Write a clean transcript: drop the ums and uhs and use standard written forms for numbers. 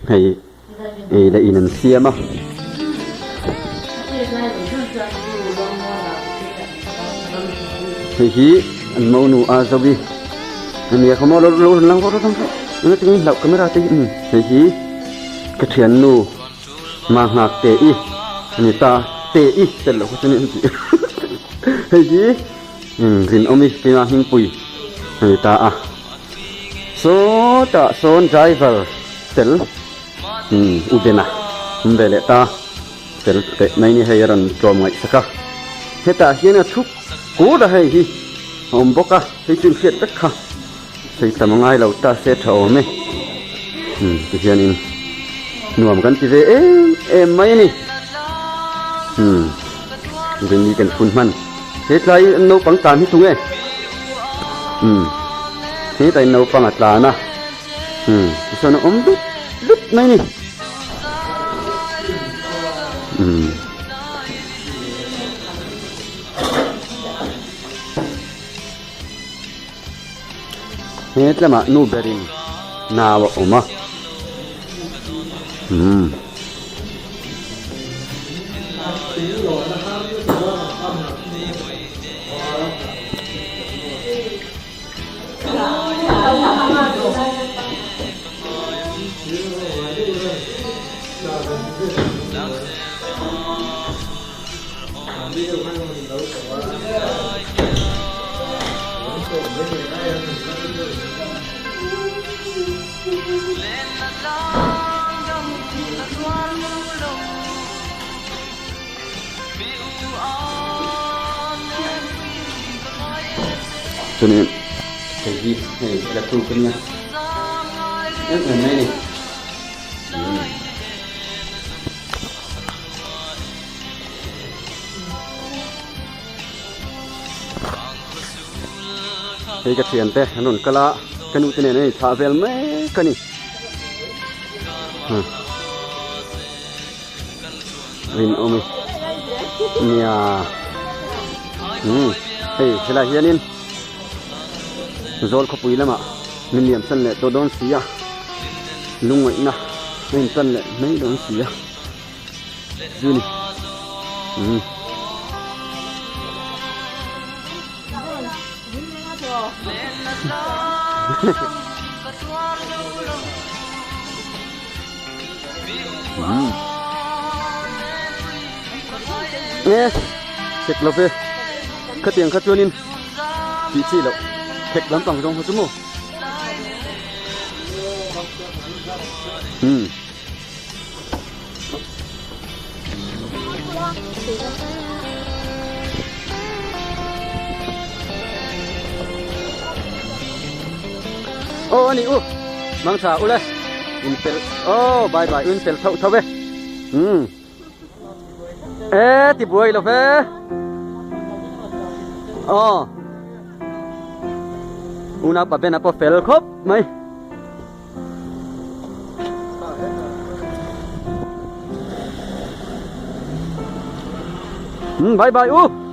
Hei ei leh in an siam a. Hei hi an monu a zo i a nia kha maw lo lo rawn lang rawh rawh rawh eng atin hlauh camera te hi umm hei hi ka thiannu ma nghak te i a ni ta te i tel loh kha chuan an ti hei hi umm rinawm i keima hmingpui a ni ta a sawtah sawn driver tel umm u bena awm ve leh ta. Tel teh mai ni hei a rawn tlawm ngaih sak a, hetah hian a thup kur a hei hi a awm bawk a, hei chu inhriat vek kha sawi tam a ngai lo ta se tha awm e, umm tihianin nuam kan ti ve em em mai a ni, umm rinni kan phun hman he tlai naupang tlan hi tung e, umm hetlai naupang a tlan a. Umm tichuan a awm dup dup mai a ni. Umm. He tlamah nu berin nau a awm a. Umm. Chuanin hei hi hei la tu ka nia em em mai a ni Hei ka thiante an rawn kal a ka nu te nen an inthlah vel mek a ni. Rinawm i nia umm hei helai hianin zawl khawpui lamah min liam san leh tawh dawn si a lungngaihna a intan leh mai dawn si a chu ni umm. Nge chek lo ve khatiang kha chuanin tih chi loh khek lampang zawng kha chu maw umm Aw ani u mang tha ule in fel aw bye bye in fel thauh thauh e umm e ti buai lo ve aw unau pa ben a pawh fel khawp mai. Bye bye u.